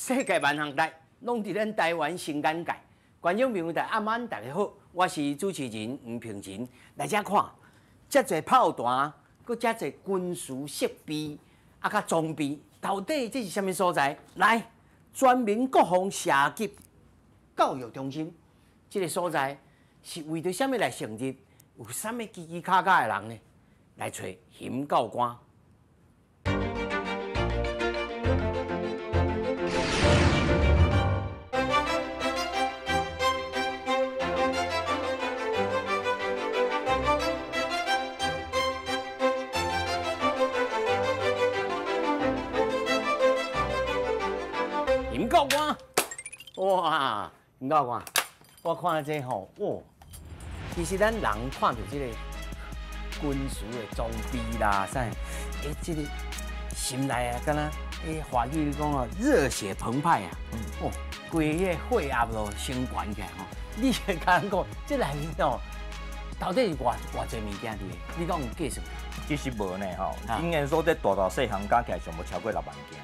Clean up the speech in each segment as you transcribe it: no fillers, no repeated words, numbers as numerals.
世界萬項代，攏佇咱台灣新眼界。觀眾朋友大家暗暗大家好，我是主持人黃平仁。來遮看，遮濟炮彈，閣遮濟軍事設備，啊，佮裝備，到底這是啥物所在？來，全民國防射擊教育中心，這個所在是為著啥物來成立？有啥物嘰嘰卡卡的人呢？來揣邢教官。邢教官，哇，邢教官，我看這吼，哇，其實咱人看著這個軍事的裝備啦，啥，欸，這個心內啊，敢若欸，華語講哦，熱血澎湃啊，哦，規個血壓都升懸起來吼。你會共人講，這內面哦，到底是偌偌濟物件佇咧？你講有計算？其實無呢吼，應該說這大大細項加起來上無超過6萬件。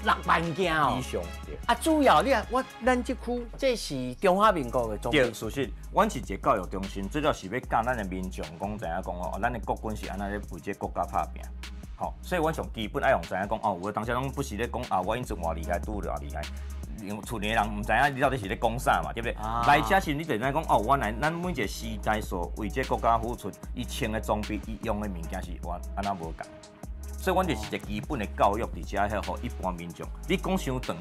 6萬件哦，以上對。啊，主要你啊，我咱這區這是中華民國的裝備。對，事實，阮是一個教育中心，主要是欲教咱的民眾講知影講哦，咱的國軍是按怎咧為這個國家拍拚。吼，所以阮上基本愛予知影講哦，有的當時攏不時咧講啊，我𪜶陣偌厲害，拄偌厲害。因為厝內人毋知影你到底是咧講啥嘛，對不對？啊、來遮時你就知影講哦，原來咱每一個時代所為這個國家付出，伊穿的裝備，伊用的物件是完按怎無仝。所以，阮就是一個基本的教育，佇遮遐，予一般民眾。你講傷長，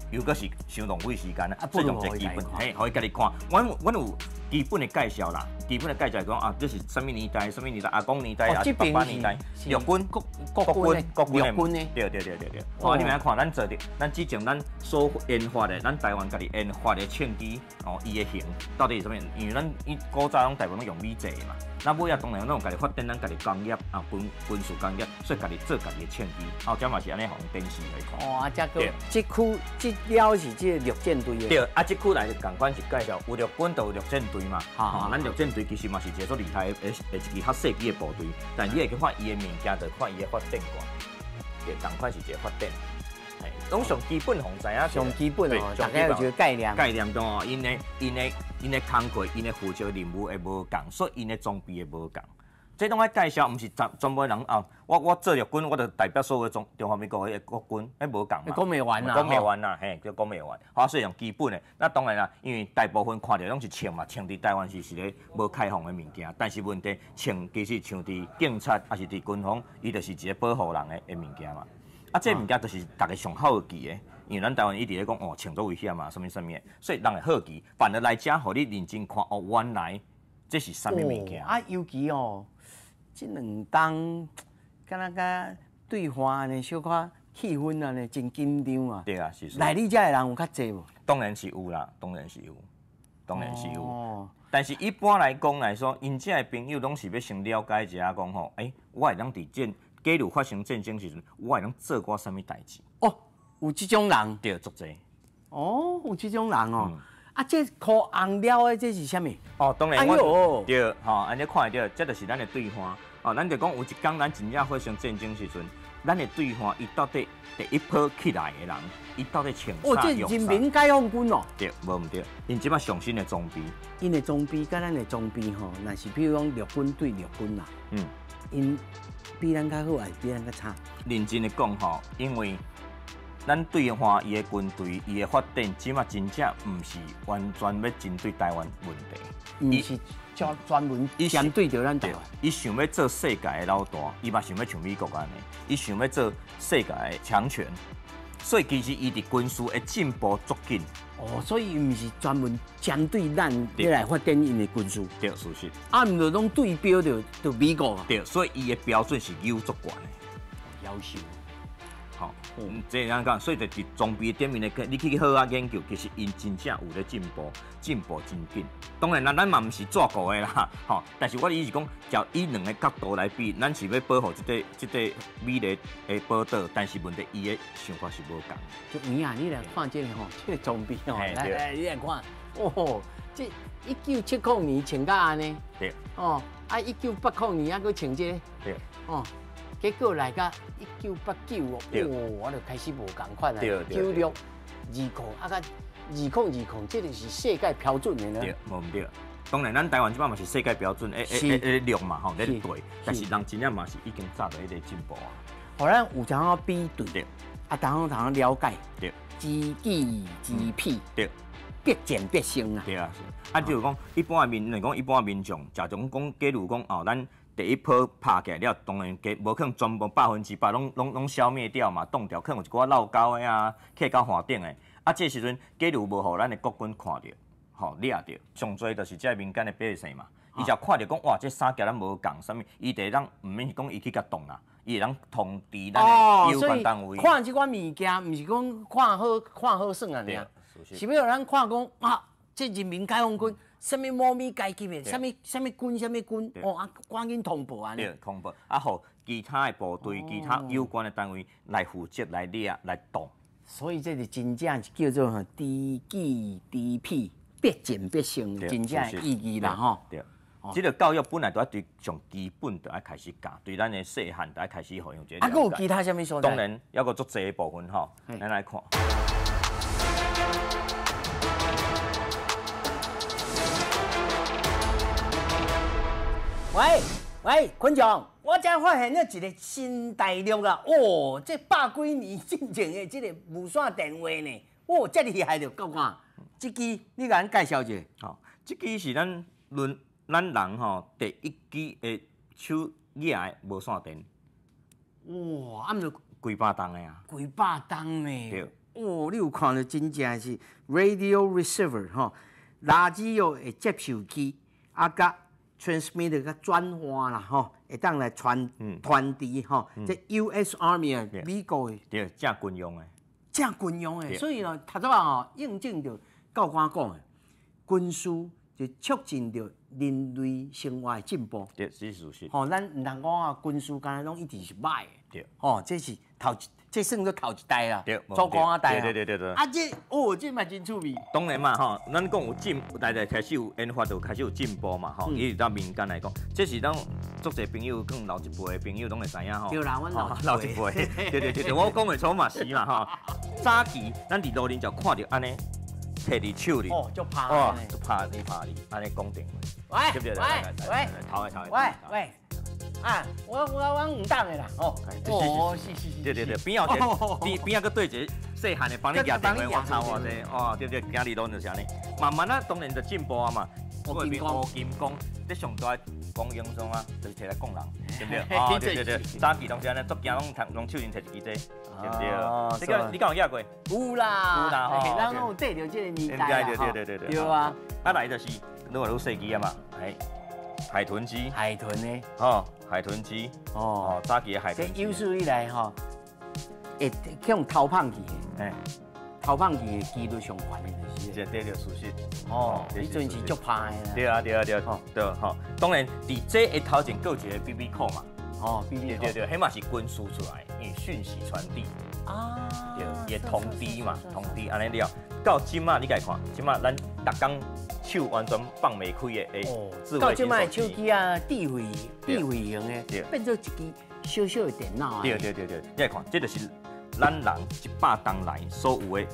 又閣是傷浪費時間啊。這種一個基本，嘿，予伊家己看。阮有基本的介紹啦，基本的介紹講啊，這是啥物年代，啥物年代，阿公年代，抑是爸爸年代，陸軍、國軍、國軍的，對對對對對。哦，你欲看，咱做的，咱之前咱所研發的，咱台灣家己研發的槍支，哦，伊的型到底是啥物？因為咱伊古早攏大部分攏用美製的嘛。那尾仔當然攏有家己發展咱家己工業啊，軍事工業，所以家己做家己的槍支，哦，這嘛是按呢，予展示來看。哦，啊，這個這區這了是這個陸戰隊的。對，啊，這區內仝款是介紹有陸軍，就有陸戰隊嘛。吼，咱陸戰隊其實嘛是一個足厲害的，一支較細支的部隊，但你會去看伊的物件，就看伊的發展過，對，仝款是一個發展。攏上基本，予知影。上基本哦，大概有一個概念。概念中哦，𪜶的工課，𪜶的負責任務會無仝，所以𪜶的裝備會無仝。這攏愛介紹，毋是專門人啊。我做陸軍，我就代表所有中華民國的國軍，彼無仝嘛。講袂完啦，講袂完啦，嘿，就講袂完。好，所以上基本的，那當然啦，因為大部分看著攏是槍嘛，槍佇台灣是一个無開放的物件，但是問題槍其實像佇警察，抑是佇軍方，伊就是一個保護人的物件嘛。啊，這物件就是大家上好奇的，因為咱台灣一直咧講哦，槍足危險嘛，啥物啥物的，所以人會好奇，反而來遮，予你認真看哦，原來這是啥物物件。啊，尤其哦，這兩冬，敢若佮對岸按呢小可氣氛按呢真緊張啊。對啊，是。來你遮的人有較濟無？當然是有啦，當然是有，當然是有。哦。但是一般來講來說，𪜶遮的朋友攏是欲先了解一下，講吼，欸，我會當佇戰。假如發生戰爭時陣，我會當做寡啥物代誌？哦，有這種人。對，足濟。哦，有這種人哦。啊，這箍紅了的這是啥物？哦，當然。哎喲。對，吼，按呢看會著，這就是咱的對岸。哦，咱就講有一工咱真正發生戰爭時陣，咱的對岸伊到底第一波起來的人，伊到底穿啥？哦，這是人民解放軍哦。對，無毋對，𪜶這擺上新的裝備。𪜶的裝備佮咱的裝備吼，若是比如講陸軍對陸軍啦，𪜶比咱較好，還是比咱較差？認真的講吼，因為咱對岸伊的軍隊，伊的發展，這擺真正毋是完全欲針對台灣問題，毋是專門針對著咱台灣。伊想欲做世界的老大，伊嘛想欲像美國按呢，伊想欲做世界的強權，所以其實伊佇軍事的進步足緊。哦，所以伊毋是專門針對咱來發展𪜶的軍事。對，事實。啊，毋就攏對標著美國。對，所以伊的標準是有足懸的。夭壽。吼，這樣講，所以就佇裝備頂面的，你去好好研究，其實𪜶真正有咧進步，進步真緊。當然啦，咱嘛毋是紙糊的啦，吼。但是我的意思是講，就以兩個角度來比，咱是欲保護這個美麗的寶島，但是問題伊的想法是無仝。就有影，你來看這個吼，這個裝備吼，來來，你來看，哦，這1970年穿甲按呢，對，哦，啊，1980年猶閣穿這個，對，哦。結果來到1989哦，我就開始無仝款啊，96，二空啊，佮2020，這个是世界標準的呢。對，無毋對。當然，咱台灣這擺嘛是世界標準，會量嘛吼，咧對。但是人真正嘛是已經早就彼個進步啊。予咱有通好比對，啊，通好通了解，對，知己知彼，對，必戰必勝啊。對啊，啊，就是講一般的民，講一般的民眾，假如講假如講哦，咱第一波拍起來了，當然無可能全部100%攏消滅掉嘛，擋掉，可能有一寡落溝的啊，去到岸頂的。啊，這時陣假如無予咱的國軍看著，吼掠著，上濟就是這民間的百姓嘛，伊就看著講哇，這衫夾咱無仝，啥物，伊就會當毋免是講伊去共擋啦，伊會當通知咱的有關單位。哦，所以看這款物件，毋是講看好看好耍爾，是欲予咱看講啊，這人民解放軍啥物某物階級的，啥物啥物軍啥物軍，哦啊，趕緊通報按呢。對，通報啊，予其他的部隊、其他有關的單位來負責來掠來擋。所以這是真正是叫做知己知彼，必戰必勝，真正的意義啦吼。對，這個教育本來就愛對上基本就愛開始教，對咱的細漢就愛開始予用這個。啊，閣有其他啥物所在？當然，猶閣足濟部分吼，咱來看。喂喂，坤強。我才發現了一個新大陸啦！哦，這百幾年進前的這個無線電話呢，哦，這厲害著，教官，這支你共咱介紹一下。吼，這支是咱論咱人吼第一支的手舉的無線電。哇，啊毋就幾百重的啊。幾百重呢？對。哦，你有看著真正是 radio receiver 吼，垃圾哦的接收機啊，佮 transmitter 佮轉換啦吼。會當來傳傳遞吼，這 U.S. Army 啊，美國的，對，正軍用的，正軍用的，所以呢，頭拄仔吼印證著教官講的，軍事就促進著人類生活的進步。對，這是事實。吼，咱毋通講啊，軍事敢若攏一定是歹的。對。吼，這是頭一，這算做頭一代啦。對，祖公仔代。對對對對。啊，這哦，這嘛真趣味。當然嘛吼，咱講有進，代代開始有研發，就開始有進步嘛吼。一直到民間來講，這是咱足濟朋友，可能老一輩的朋友攏會知影吼。對啦，阮老一輩。對對對對，我講袂錯嘛是嘛吼。早期咱佇路面就看著按呢，提佇手裡。哦，就拍。哦，就拍你拍你，按呢講電話。喂喂喂，頭來頭來。喂喂。啊，我毋當的啦，哦，哦，是是是，對對對，邊仔有一個，邊仔閣對一個細漢的幫你舉電話，我操我這，哦，對對，今日攏就是按呢，慢慢啊，當然就進步啊嘛。烏金烏金剛，這上大光英雄啊，就是提來講人，對不對？哦，對對對，早期攏是按呢，足驚攏攏手裡提一支這，對不對？哦，你敢有舉過？有啦，有啦，吼，咱攏有綴著這個年代啦，對對對對對，對啊。啊來就是愈來愈細支啊嘛，哎。海豚機，海豚呢？哦，海豚機，哦，早期的海豚機。這有史以來吼，會去予偷放去的，哎，偷放去的幾率上懸的就是。這對對事實。哦，彼陣是足歹的。對啊對啊對啊，對吼。當然，佇這的頭前閣有一個 BB 扣嘛。哦，BB 扣。對對對，彼嘛是軍事出來，因為訊息傳遞。啊。對，伊會通知嘛，通知按呢了。到這馬你家看，這馬咱逐工手完全放袂開的，欸，到這馬的手機啊，智慧智慧型的，變做一支小小的電腦啊。對對對對，你來看，這就是咱人100年來所有的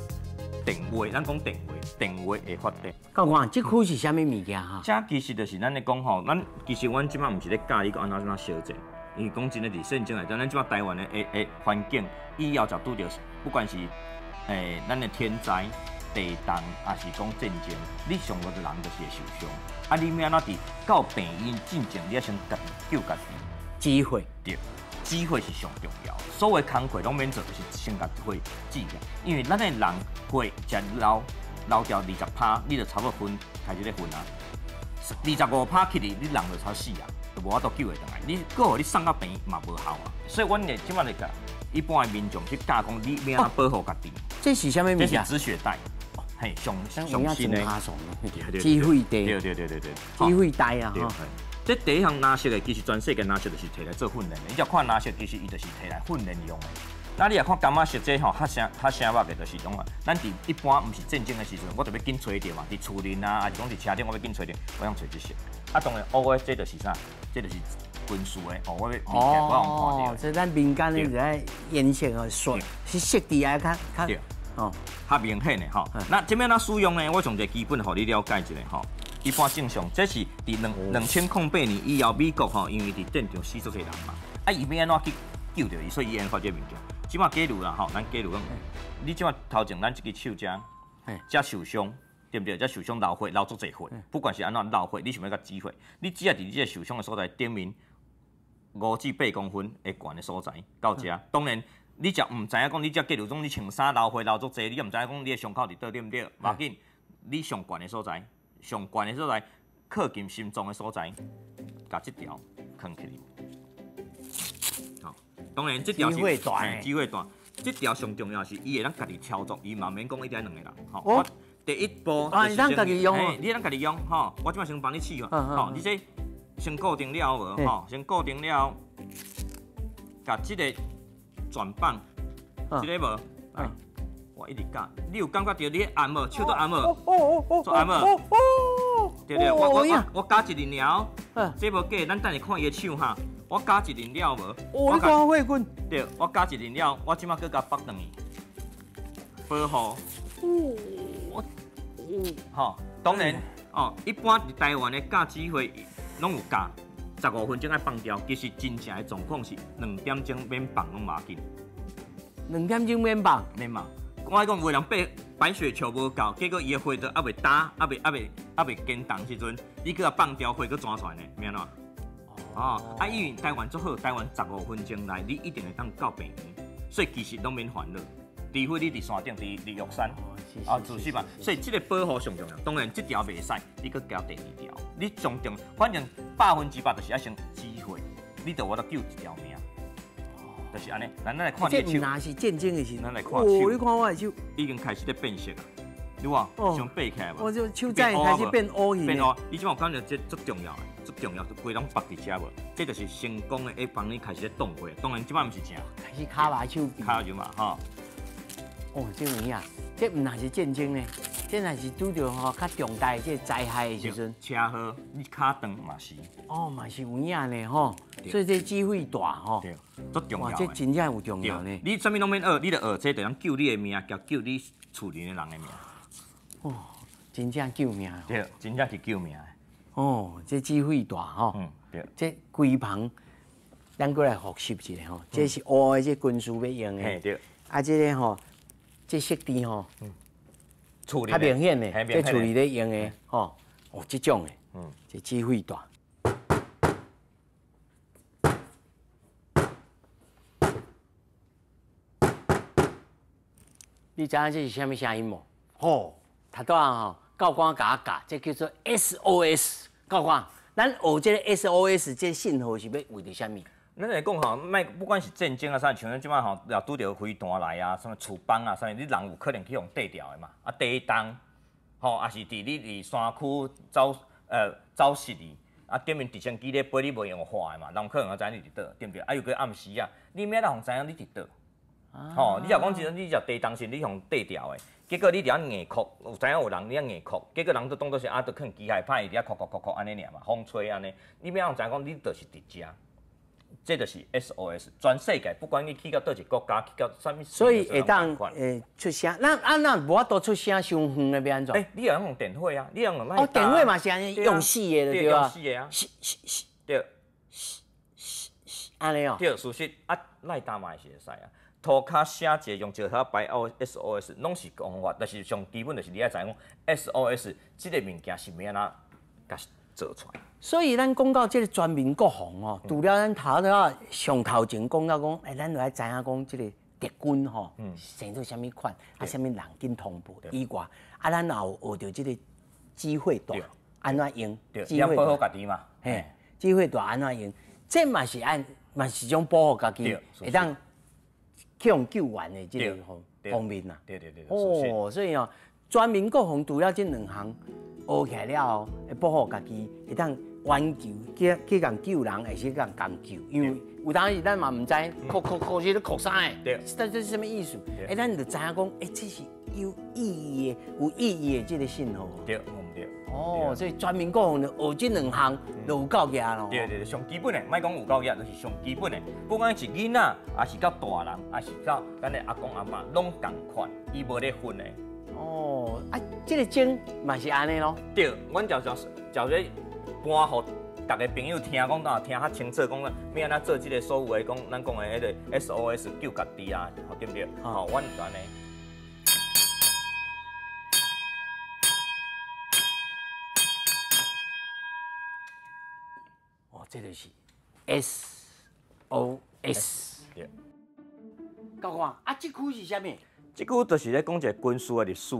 電話，咱講電話，電話的發展。教官，這區是啥物物件哈？這其實就是咱咧講吼，咱其實阮這馬毋是咧教你講按怎按怎相戰，因為講真的，佇聖經內底，咱這馬台灣的的環境，以後就拄著，不管是咱的天災。地動，抑是講戰爭，你上個人就是會受傷。啊，你欲按怎佇到病院進前，你愛先家己救家己。機會，對，機會是上重要。所有工課攏免做，就是先共火治起來。因為咱的人血食流流掉20%，你就差不多昏開始咧昏啊。25%去哩，你人就差死啊，就無法度救會轉來。你閣予你送到病院嘛無效啊。所以，阮會這擺來共一般的民眾去教講，你欲按怎保護家己。這是啥物物件？這是止血帶。嘿，上上新的，止血帶，對對對對對，止血帶啊！這第一項藍色的，其實全世界藍色就是提來做訓練的。你只要看藍色，其實伊就是提來訓練用的。那你若看柑仔色這吼，較聲較聲目的，就是講啊，咱佇一般毋是戰爭的時陣，我就欲緊揣著嘛，佇厝內啊，抑是講佇車頂，我欲緊揣著，我用揣這色。啊，當然，烏的這就是啥？這就是軍事的哦，我欲我用看著。這咱民間的這顏色哦，色是設計啊，較較。哦，較明顯的吼。那這欲按怎使用呢？我從一個基本予你了解一下吼。一般正常，這是佇2008年以後，美國吼，因為佇戰場死足濟人嘛，啊，伊欲按怎去救著伊，所以伊研發這個物件。這馬假如啦吼，咱假如講，你這馬頭前咱這支手遮，遮受傷，對毋對？遮受傷流血，流足濟血，不管是按怎流血，你想欲共止血，你只要佇你這個受傷的所在頂面5至8公分會懸的所在到遮，當然你遮毋知影講，你遮假如講你穿衫流血流足濟，你也毋知影講你的傷口佇佗，對毋對？無要緊，你上懸的所在，上懸的所在，靠近心臟的所在，共這條囥起來。好，當然這條是止血帶，這條上重要是伊會當家己操作，伊嘛免講一定愛兩個人。吼，我第一步就是先，你會當家己用，吼，我這擺先幫你試看，吼，你這先固定了無？吼，先固定了，共這個轉棒，這個無？來，我一直鉸，你有感覺著你按無？手都按無？做按無？對對，我我我我鉸一陣了，這無假，咱等下看伊的手哈。我鉸一陣了無？哦，你看火棍。對，我鉸一陣了，我這馬閣共縛轉去，保護。哦，吼，當然，哦，一般佇台灣的教指揮攏有教，15分鐘愛放掉，其實真正的狀況是2點鐘免放攏無要緊。2點鐘免放？免放。我愛講有的人白血球無夠，結果伊的血都猶未焦，猶未堅凍時陣，你閣共放掉，血閣轉出來呢，欲按怎？哦，啊，因為台灣足好，台灣15分鐘內你一定會當到病院，所以其實攏免煩惱，除非你佇山頂，佇玉山，啊，就是嘛。所以這個保護上重要。當然，這條袂使，你閣加第二條。你上重，反正100%就是愛先止血，你就有法度救一條命，就是按呢。咱來看你的手。這若是戰爭的時陣，咱來看手。你看我的手。已經開始咧變色啊！你看，傷白起來無？我這手指開始變烏去。變烏，你這馬有感覺這足重要的。足重要，就規攏縛佇遮無？這就是成功的，會幫你開始咧凍血。當然，這擺毋是正。開始跤肉手臂。跤肉嘛，吼。哦，這有影，這毋若是戰爭呢，這若是拄著吼較重大的這個災害的時陣。車禍，你跤斷嘛是。哦，嘛是有影呢，吼。所以這止血帶吼。對，足重要。哇，這真正有重要呢。你啥物攏免學，你著學這，就通救你的命，佮救你厝裡的人的命。哦，真正救命。對，真正是救命的。哦，這止血帶吼，對，這規房，咱閣來複習一下吼，這是烏的，這軍事欲用的，對，啊，這個吼，這設置吼，較明顯的，這厝裡咧用的吼，哦，這種的，這止血帶。你知影這是啥物聲音無？吼，頭拄仔吼。教官共我教，這叫做 SOS。教官，咱學這個 SOS 這個信號是欲為著啥物？咱來講吼，莫不管是戰爭啊啥，像咱這擺吼，若拄著飛彈來啊，啥物厝崩啊，啥物，你人有可能去予綴掉的嘛。啊，地動，吼，也是佇你佇山區走失去，啊，頂面直升機咧飛，你無用看的嘛，人有可能會知影你佇佗，對毋對？啊，又閣暗時啊，你欲按怎予知影你佇佗？吼，你若講真，你若地動時你予綴掉的。結果你佇遐硬哭，有知影有人佇遐硬哭，結果人都當作是啊，都可能機械歹佇遐哭哭哭哭按呢爾嘛，風吹按呢，你欲按怎知影講你就是佇遮，這就是 SOS。全世界不管你去到佗一個國家，去到啥物，所以會當會出聲，那啊那無法度出聲，傷遠的欲按怎？欸，你會用電火啊，你會用哦，電火嘛是按呢用死的對吧？用死的啊，對，按呢哦。對，事實啊，賴打嘛是會使啊。塗跤寫一個用石頭擺 SOS，攏是方法，但是上基本就是你愛知影講 SOS 這個物件是欲按怎共做出來。所以咱講到這個全民國防吼，除了咱頭拄上頭前講到講，欸，咱就愛知影講這個敵軍吼，生做啥物款，啊，啥物人緊通報以外，啊，咱也有學著這個止血帶按怎用，止血帶保護家己嘛，嘿，止血帶按怎用，這嘛是按嘛是一種保護家己，會當。去予救援的這個方面啦，對對對，哦，所以哦，全民國防除了這兩項學起來了後，會保護家己，會當挽救，去去共救人，會使共共救，因為有當時咱嘛毋知，哭哭哭是咧哭啥的，這這是啥物意思？欸，咱就知影講，欸，這是有意義的，有意義的這個信號。對，毋對。哦，所以全民國防就學這兩項就有夠額咯。對對對，上基本的，莫講有夠額，就是上基本的。不管是囡仔，抑是到大人，抑是到咱的阿公阿嬤，攏仝款，伊無咧分的。哦，啊，這个鐘嘛是按呢咯。對，阮常常常咧搬予逐个朋友聽，講啊聽較清楚，講欲按怎做這个所有的講，咱講的彼个 SOS 救家己啊，吼對毋對？吼，阮就按呢。哦，這就是 SOS。對。教官，啊，這區是啥物？這句就是咧講一个軍事的歷史，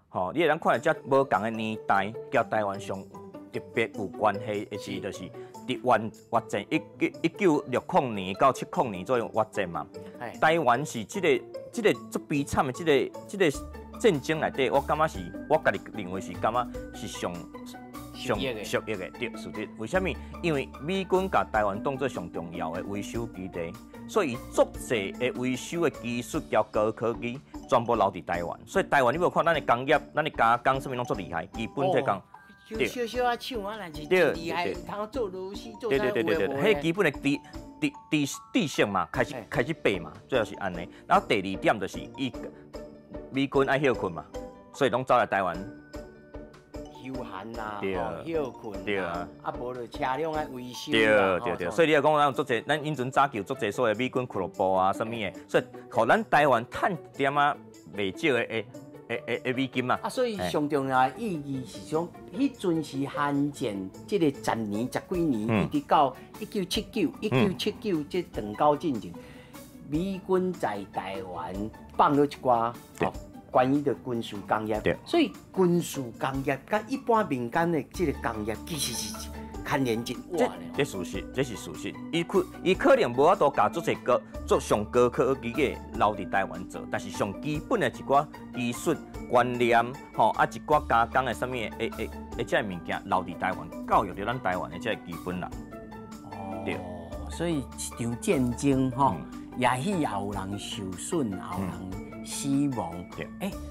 吼，你會當看這無仝的年代，佮台灣上特別有關係的是，就是佇越越戰1960年到70年左右越戰嘛。台灣是這个足悲慘的這个戰爭內底，我感覺是，我家己認為是感覺是上上受益的，對，事實。為啥物？因為美軍共台灣當做上重要的維修基地，所以足濟的維修的技術佮高科技全部留佇台灣。所以台灣你無看咱的工業、咱的加工啥物攏足厲害，基本來講。對，小小仔廠啊，若是真厲害，通做螺絲做啥對對對對對，彼基本的知知知知識嘛，開始開始爬嘛，主要是按呢。然後第二點就是伊美軍愛歇睏嘛，所以攏走來台灣休閒啦，歇睏，對啊，啊無就車輛愛維修。對對對，所以你若講咱有足濟，咱以前早期有足濟所謂美軍俱樂部啊，啥物的，所以予咱台灣趁一點仔袂少的。會美金嘛？啊，所以上重要的意義是講，彼陣是韓戰，這个十年、十幾年，一直到1979、1979這斷交進前，美軍在台灣放了一寡關於著軍事工業，所以軍事工業佮一般民間的這个工業其實是牽連真大。這事實，這是事實。伊可能無法度共足濟高、足上高科技的留佇台灣做，但是上基本的一寡技術觀念，吼啊一寡加工的啥物的，會這个物件留佇台灣，教育著咱台灣的這个基本人。哦，對。所以一場戰爭吼，也許也有人受損，也有人死亡。對。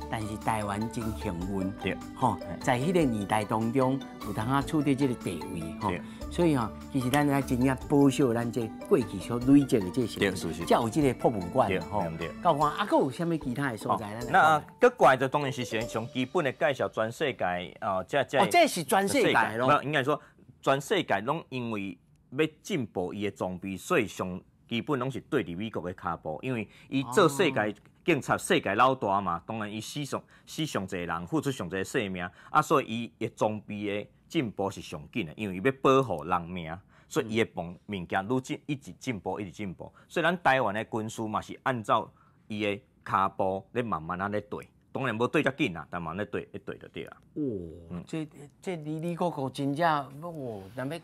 但是台灣真幸運，對，吼，在彼个年代當中有通啊處佇這个地位，吼，所以吼，其實咱愛真正保守咱這過去所累積的這些，才有這个博物館，吼。教官，啊，閣有啥物其他的所在？那閣過來就當然是先上基本的介紹全世界哦，這哦，這是全世界咯。應該說全世界攏因為欲進步伊的裝備，所以上基本攏是對佇美國的跤步，因為伊做世界警察、世界老大嘛，當然伊死上死上濟人，付出上濟性命，啊，所以伊的裝備的進步是上緊的，因為伊欲保護人命，所以伊的物件愈進一直進步，一直進步。所以咱台灣的軍事嘛是按照伊的跤步咧慢慢仔咧對，當然無對遮緊啦，但慢慢咧對，咧對就對啦。哦，這里里扣扣真正，哦，若欲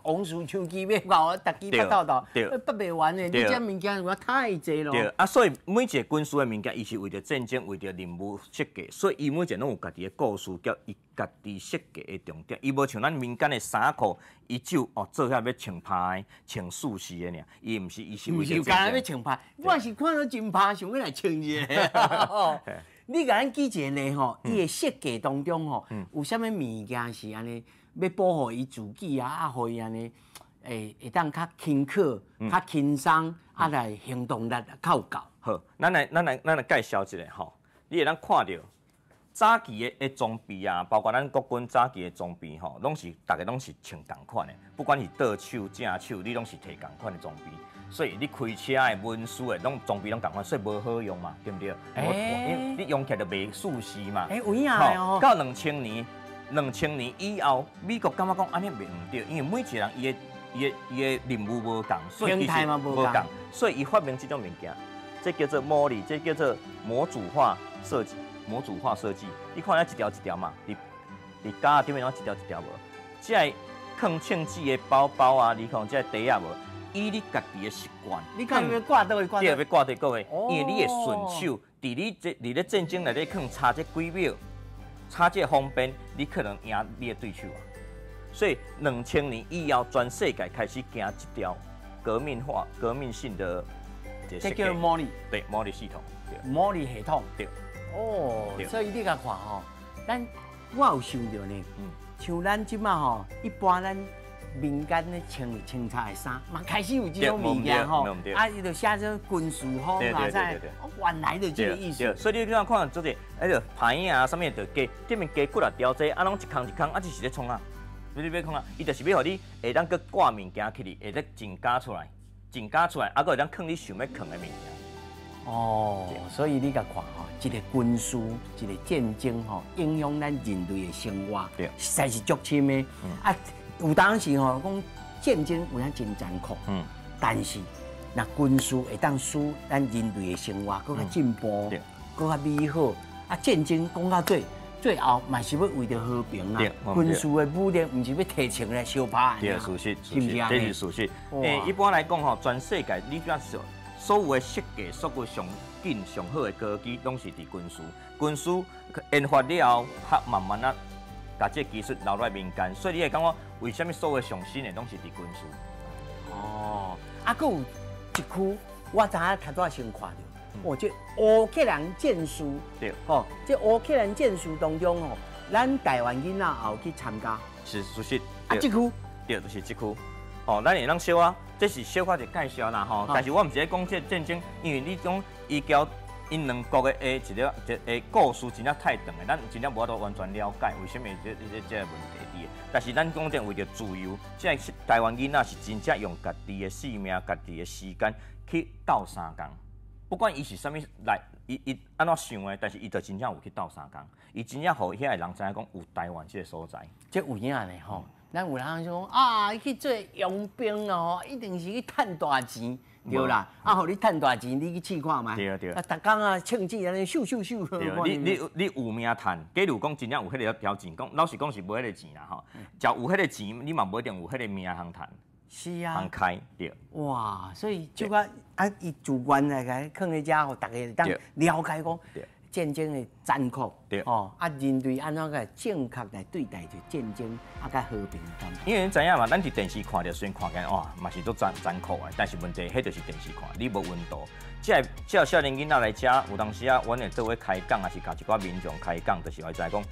王事手機欲搞，逐支捌透透，捌袂完的。你這物件有太濟咯。對啊，所以每一个軍事的物件，伊是為著戰爭、為著任務設計，所以伊每一个攏有家己的故事，佮伊家己設計的重點。伊無像咱民間的衫褲，伊只有哦做遐欲穿歹、穿舒適的爾。伊毋是，伊是為著戰爭。毋是干焦欲穿歹，我是看到真歹，想欲來穿一下。你共咱舉一个例吼，伊的設計當中吼，有啥物物件是按呢？欲保護伊自己啊，啊，予伊按呢，會當較輕巧、較輕鬆，啊，來行動力較有夠。好，咱來介紹一下吼，你會當看著早期的裝備啊，包括咱國軍早期的裝備吼，攏是逐个攏是穿仝款的，不管是倒手、正手，你攏是提仝款的裝備。所以你開車的、文書的，攏裝備攏仝款，所以無好用嘛，對毋對？你用起來就袂舒適嘛。有影的哦。到2000年。2000年以後，美國感覺講按呢袂毋對，因為每一個人伊的任務無仝，所以其實無仝，所以伊發明這種物件，這叫做 MOLLE，這叫做模組化設計。模組化設計，你看咱一條一條嘛，佇佇架頂面攏一條一條無？這个囥銃子的包包啊，你看這个袋仔無？以你家己的習慣，你看欲掛佗位？對，欲掛佗佗位，因為你會順手，佇你這佇咧戰爭內底囥差這幾秒。差這方便，你可能贏你的對手啊。所以2000年以後，全世界開始行這條革命化、革命性的這叫 MOLLE，對，MOLLE 系統，對，MOLLE 系統，對。哦，所以你共看吼，咱我有想著呢，像咱這馬吼，一般咱民間咧穿的穿插的衫，嘛開始有這種物件吼，啊，伊就寫做軍事風啊，啥，哦，原來就這個意思。所以你這樣看，這個彼个牌啊，啥物就加，頂面加幾若條這，啊，攏一空一空，啊，這是咧創啥？你欲創啥？伊就是欲予你會當閣掛物件起去，會當增加出來，增加出來，啊，閣會當囥你想欲囥的物件。哦，所以你共看吼，一个軍事，一个戰爭吼，影響咱人類的生活，實在是足深的。啊，有當時吼講戰爭有影真殘酷，但是若軍事會當使咱人類的生活閣較進步，閣較美好。啊，戰爭講到底，最後嘛是欲為著和平啊。軍事的武力毋是欲提槍來相拍。對，事實，事實，這是事實。欸，一般來講吼，全世界你只說所有的設計，所有上緊上好的科技，攏是佇軍事。軍事研發了後，較慢慢仔，共這个技術流來民間。所以你會感覺為啥物所有上新的攏是佇軍事？哦，啊，閣有一區，我知影頭拄仔先看著，哦，這烏克蘭戰事，吼，這烏克蘭戰事當中吼，咱台灣囡仔也有去參加。是事實。啊，這區，對，就是這區。吼，咱會當小可，這是小可一個介紹啦吼。但是我毋是咧講這戰爭，因為你講伊交𪜶兩國的一個一個故事真正太長的，咱真正無法度完全了解為啥物這個問題佇。但是咱講真為著自由，這個台灣囡仔是真正用家己的性命、家己的時間去鬥相共。不管伊是啥物來，伊按怎想的，但是伊就真正有去鬥相共。伊真正予遐个人知影講有台灣這個所在。這有影呢吼。咱有人講啊，伊去做傭兵哦，一定是去趁大錢，對啦。啊，予你趁大錢，你去試看覓。對對。啊，逐工啊，槍子按呢咻咻咻。對，你有命趁，假如講真正有彼个條件，講老實講是無彼个錢啦吼。只有彼个錢，你嘛無一定有彼個命通趁。是啊。通開對。哇，所以就講啊，伊自願來共囥佇遮，予大家會當了解講戰爭的殘酷，哦，啊，人類按怎個正確來對待這戰爭，啊，佮和平的感覺。因為你知影嘛，咱佇電視看著，雖然看見哇，嘛是足殘殘酷的，但是問題，彼就是電視看，你無溫度。這个這个少年囡仔來遮，有當時啊，阮會做伙開講，抑是共一寡民眾開講，就是會知講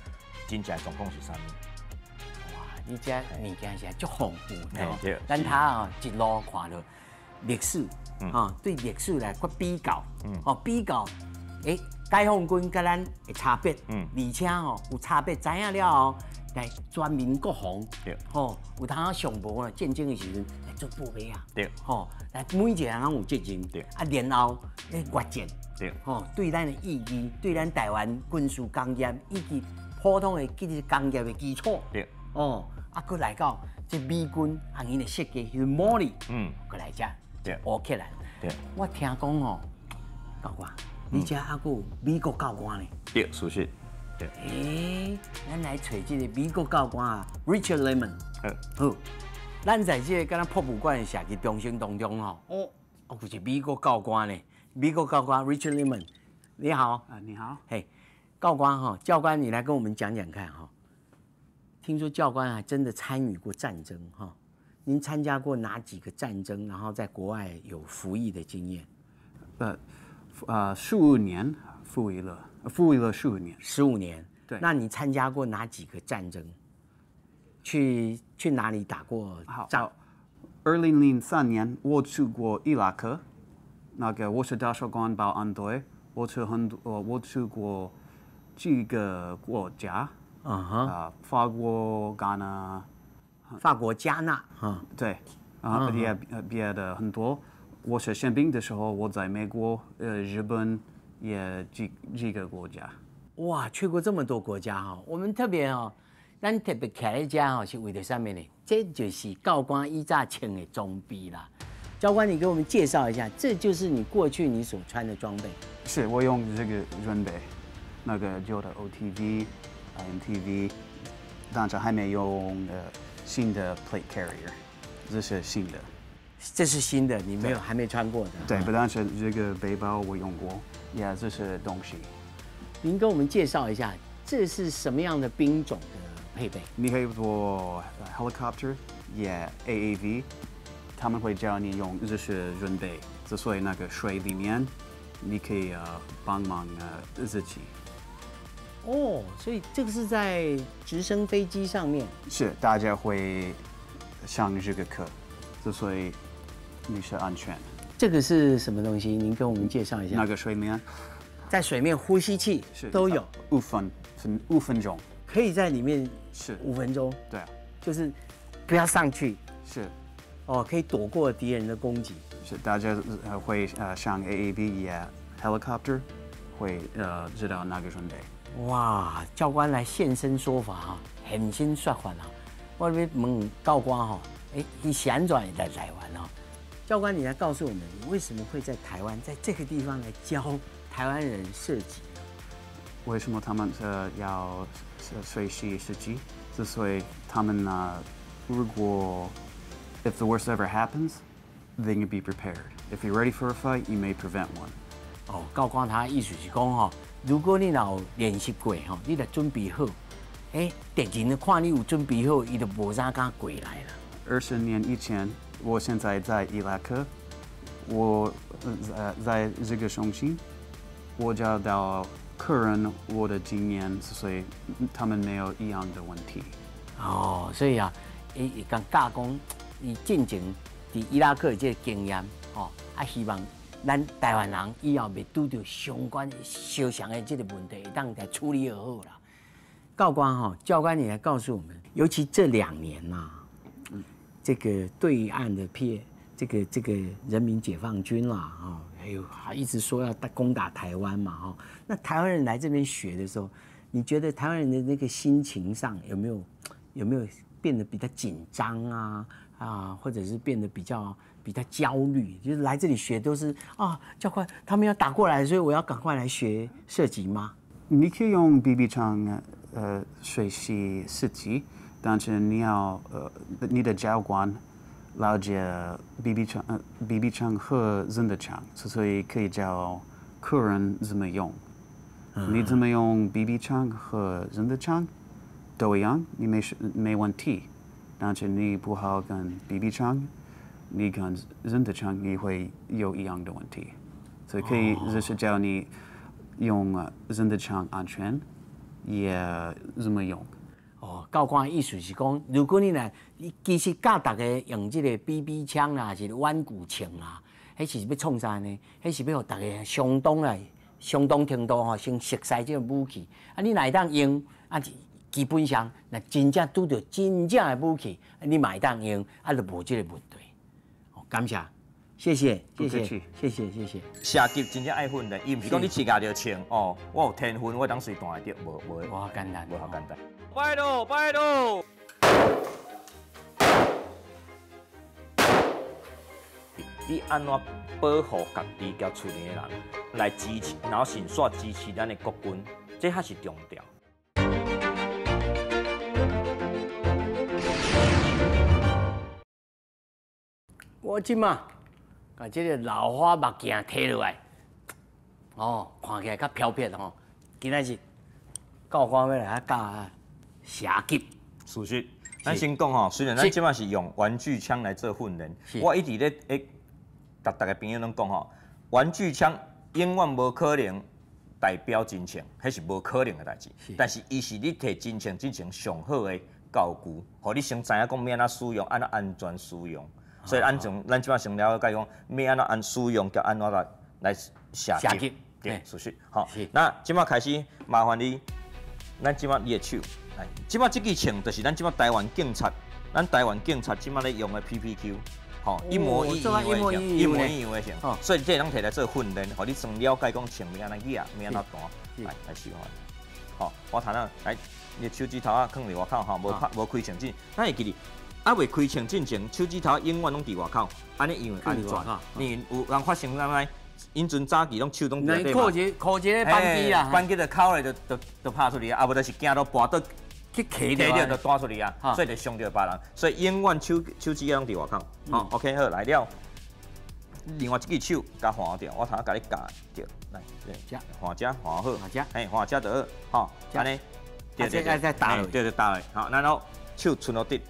真正狀況是啥物。哇，你這物件是足豐富的。咱頭啊一路看著歷史，吼，對歷史來閣比較，吼，比較，欸，解放軍佮咱的差別，而且吼有差別，知影了後，來全民國防，吼，有通上無啊戰爭的時陣來做報備啊，吼，來每一個人攏有責任，啊，然後咧越戰，吼，對咱的意義，對咱台灣軍事工業以及普通的這個工業的基礎，哦，啊，閣來到這美軍啊，𪜶的設計彼 MOLLE，閣來遮，烏克蘭，我聽講吼，教官。你遮猶閣有美國教官呢？對，事實。對。欸，咱來揣這个美國教官啊，Richard Lemon。好，咱在這个敢若博物館的射擊中心當中吼，哦，哦，有一美國教官呢，美國教官 Richard Lemon，你好。啊，你好。嘿，教官哈，教官，你來跟我們講講看哈。聽說教官還真的參與過戰爭哈，您參加過哪幾個戰爭？然後在國外有服役的經驗？十五年服役了，服役了十五年。十五年。對。那你參加過哪幾個戰爭？去哪裡打過仗？ 2003年我去過伊拉克，那個我是大使館保安隊，我去很多，我去過幾個國家。啊，法國、加納。法國、加納。哈。對。啊，別的很多。我是憲兵的時候，我在美國、日本也幾個國家。哇，去過這麼多國家哈！我們特別哦，咱特別徛佇遮吼，是為著啥物呢？這就是教官以早穿的裝備啦。教官，你給我們介紹一下，這就是你過去你所穿的裝備。是我用這個裝備，那個舊的 OTV、IMTV，但是還沒用新的 plate carrier，這是新的。這是新的，你沒有還沒穿過的。對，不但是這個背包我用過，yeah，這是東西。您跟我們介紹一下，這是什麼樣的兵種的配備？你可以坐 helicopter，也 AAV，他們會教你用這些裝備，所以那個水裡面，你可以幫忙自己。哦，所以這個是在直升飛機上面。是，大家會上這個課，所以你是安全。這個是什麼東西？您跟我們介紹一下。那個水面，在水面呼吸器是都有5分鐘，可以在裡面是5分鐘。對啊，就是不要上去。是，哦，可以躲過敵人的攻擊。是，大家會上 AAV 也 helicopter 會知道那個準備。哇，教官來現身說法哈，現身說法啊！我欲問教官吼，欸，伊是按怎會來台灣哦？教官，你來告訴我們，你為什麼會在台灣，在這個地方來教台灣人射擊？為什麼他們要學習射擊？是所以他們呢，如果 if the worst ever happens, they can be prepared. If you're ready for a fight, you may prevent one. 哦，教官他意思是講吼，如果你若有練習過吼，你若準備好，欸，敵人看你有準備好，伊就無啥敢過來啦。 20年以前，我現在在伊拉克，我在這個中心，我教導客人我的經驗，所以他們沒有一樣的問題。哦，所以啊，伊會共教講，伊進前佇伊拉克的這個經驗，吼，啊，希望咱台灣人以後袂拄著相關相像的這個問題，會當來處理好啦。教官吼，教官你來告訴我們，尤其這2年吶，這個對岸的 P 這個人民解放軍啦，哈，還有還一直說要攻打台灣嘛，哈。那台灣人來這邊學的時候，你覺得台灣人的那個心情上有沒有變得比較緊張啊？啊，或者是變得比較焦慮？就是來這裡學都是啊，教官他們要打過來，所以我要趕快來學射擊嗎？你可以用 BB 槍學習射擊，但是你要你的教官了解 BB 槍和真的槍，所以可以教客人怎麼用。你怎麼用 BB 槍和真的槍都一樣，你沒事沒問題。但是你不好跟 BB 槍，你跟真的槍你會有一樣的問題。所以可以就是教你用真的槍安全，也怎麼用。哦，教官的意思是講，如果你若其實教大家用這個 BB 槍啦，還是玩具槍啦，彼是欲創啥呢？彼是欲予大家相當來相當程度吼，先熟悉這個武器。啊，你若會當用，啊，基本上若真正拄著真正的武器，你嘛會當用，啊，就無這個問題。哦，感謝，謝謝，謝謝，謝謝，謝謝。射擊真正愛訓練，伊毋是講你試共著槍哦，我有天分，我當隨彈會著，無無。無遐簡單，無遐簡單。拜囉，拜囉。你按怎保護家己佮厝裡的人來支持，然後順紲支持咱的國軍，這才是重要。我這馬共這個老花目鏡提落來，哦，看起來較飄撇吼。今仔日教官欲來教射擊。事實，咱先講吼，雖然咱這馬是用玩具槍來做訓練，我一直咧會逐逐个朋友攏講吼，玩具槍永遠無可能代表真槍，彼是無可能的代誌。但是伊是你提真槍之前上好的教具，予你先知影講欲按怎使用，按怎安全使用。所以咱從咱這馬先了解講，欲按怎按使用，佮按怎來射擊。對，事實。好，那這馬開始麻煩你，咱這馬你的手，來，這馬這支槍就是咱這馬台灣警察，咱台灣警察這馬咧用的 PPQ。吼，一模一樣的槍，一模一樣的槍，所以這攏提來做訓練，予你先了解講槍欲按怎舉，欲按怎彈，來來試看。吼，我頭仔來，你手指頭仔囥佇外口吼，無拍無開槍進，咱會記得，猶未開槍進前，手指頭永遠攏佇外口，按呢因為安全。你有人發生啥物？𪜶陣早期攏手攏佇內底嘛。扣一個扳機啦，扳機就扣咧就拍出去啊，無就是行路跋倒。去騎著就彈出去啊，所以就傷著別人，所以永遠手指仔攏佇外口。好，OK，好，來了。另外一支手共換掉，我頭共你教著，來，換遮換好，嘿，換遮就好，吼，按呢，對對對，對對打落，好，然後手伸落直，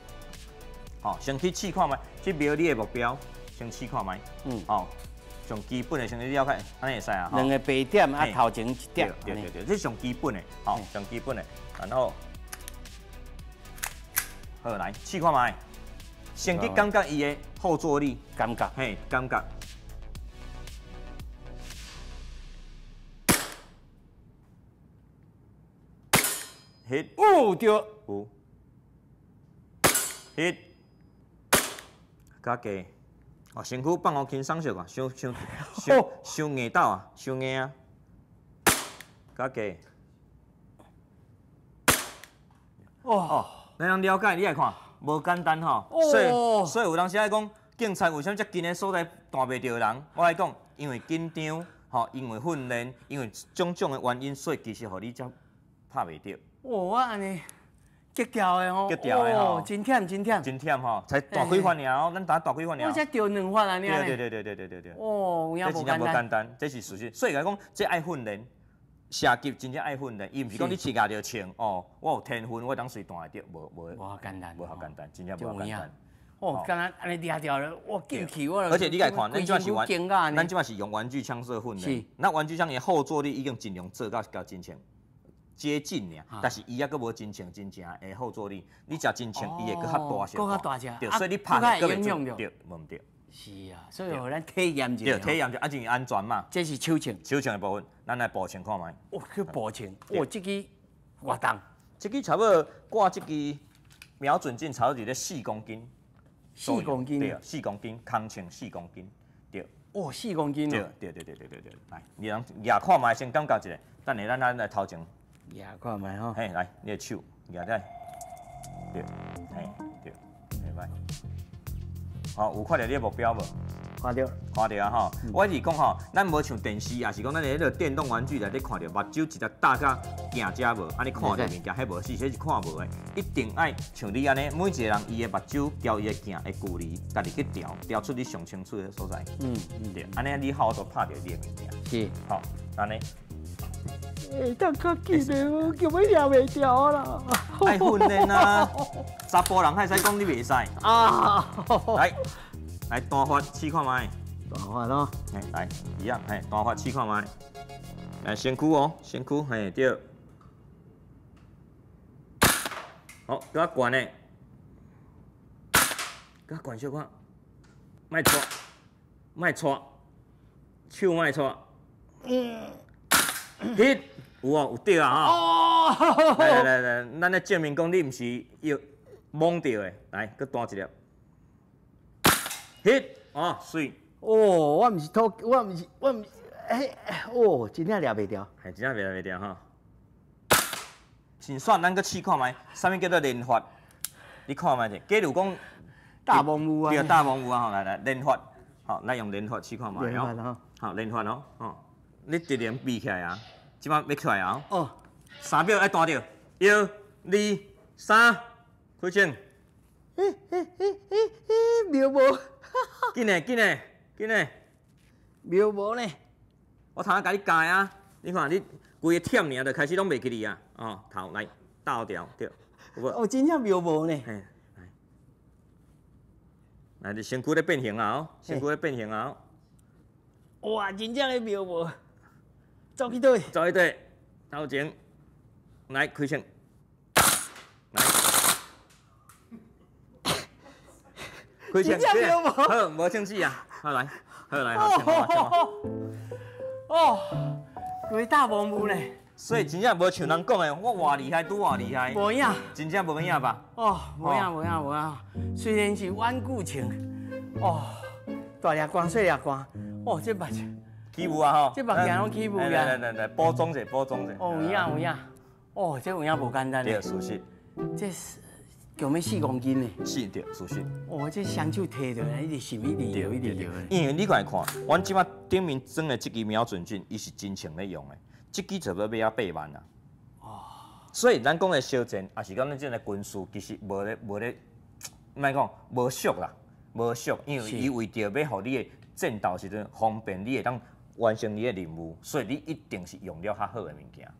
吼，先去試看覓，去瞄你的目標，先試看覓，嗯，吼，上基本的，先你了解，按呢會使啊。兩个白點啊，頭前一點。對對對，這上基本的，吼，上基本的。然後，好來試看覓，先去感覺伊的後座力，感覺，嘿，感覺。翕，有對，有，翕，較低。哦，身軀放予輕鬆小可，傷傷傷傷硬鬥啊，傷硬啊，較低。哦，咱通了解，你來看，無簡單吼。所以有當時愛講，警察為啥物遮近的所在彈袂著人？我來講，因為緊張，吼，因為訓練，因為種種的原因，所以其實予你才拍袂著。哦，我按呢激掉的吼，激掉的吼，真忝真忝，真忝吼，才大幾發爾哦，咱打大幾發爾。我才著兩發按呢。對對對對對對對。哦，有影無簡單。這真正無簡單，這是事實。所以來講，這愛訓練，射擊真正愛訓練，伊毋是講你試舉著槍哦，我有天分，我當隨彈會著，無無。無遐簡單。無遐簡單，真正無遐簡單。哦，敢若按呢掠著了，我進去我。而且你來看，咱這馬是玩，咱這馬是用玩具槍做訓練。那玩具槍的後座力已經盡量做到較真槍。接近爾，但是伊抑閣無真槍真正的後座力。你食真槍，伊會閣較大隻，閣較大隻，對，所以你拍閣袂準，對，無毋對。是啊，所以予咱體驗一下。對，體驗者啊，真安全嘛。這是手槍，手槍的部分，咱來步槍看覓。哦，去步槍，哦，這支偌重？這支差不多掛這支瞄準鏡，差不多佇咧四公斤。四公斤。對，四公斤，空槍四公斤，對。哦，四公斤。對對對對對對對，來，你通舉看覓，先感覺一下，等下咱來頭前。舉看覓吼，嘿，來，你的手舉起來，對，嘿，對，袂歹。好，有看著你的目標無？看著，看著啊吼。我是講吼，咱無像電視，也是講咱佇彼個電動玩具內底看著，目睭一直搭甲鏡遮無，按呢看著物件，彼無是，彼是看無的。一定愛像你按呢，每一個人伊的目睭交伊的鏡的距離，家己去調，調出你上清楚的所在。對，按呢你好就拍著你的物件。是，好，按呢。會當較緊的，我根本掠袂牢啦。愛訓練啊，查埔人會使講你袂使。啊，來，來單發試看覓。單發咯。嘿，來，一樣，嘿，單發試看覓。來，身軀哦，身軀，嘿，對。好，閣較懸的，閣較懸小可，莫掣，莫掣，手莫掣。嗯。翕，有哦，有對啊吼！來來來，咱咧證明講你毋是要摸著的，來，閣彈一粒。翕，哦，媠。哦，我毋是土，我毋是，我毋是，嘿，哦，真正掠袂牢。嘿，真正掠袂牢吼。先算咱閣試看覓，啥物叫做連發？你看覓者，假如講大網霧啊，對，大網霧啊，吼，來來連發，好，咱用連發試看覓。連發吼，好，連發哦，吼。你突然閉起來啊！這擺欲出來啊！哦，3秒愛彈著，一、二、三，開槍！妙無？緊嘞，緊嘞，緊嘞！妙無呢？我頭先共你教的啊！你看你規个忝爾，就開始攏袂記哩啊！哦，頭來倒掉，對，有無？哦，真正妙無呢？嘿，來，來，你身軀咧變形啊！哦，身軀咧變形啊！哇，真正咧妙無？走去佗？走去佗？頭前，來開槍，來，開槍，好，無槍死啊！好來，好來，好，槍哦，規大網霧咧。所以真正無像人講的，我偌厲害，拄偌厲害。無影，真正無影吧？哦，無影無影無影。雖然是玩具槍，哦，大粒光細粒光，哦，這目睭。起霧啊吼！這目鏡攏起霧啊！來來來，補妝者，補妝者。哦，有影有影，哦，這有影無簡單。對，事實。這是強欲4公斤呢。是，對，事實。哦，這雙手提著來，一直糝，一直搖，一直搖。因為你過來看，阮這擺頂面裝的這支瞄準鏡，伊是真槍咧用的，這支差不多欲8萬啊。哦。所以咱講的小戰，也是講咱這个軍事，其實無咧無咧，莫講無俗啦，無俗，因為伊為著欲予你的戰鬥時陣方便，你會當完成你的任務，所以你一定是用了較好的物件，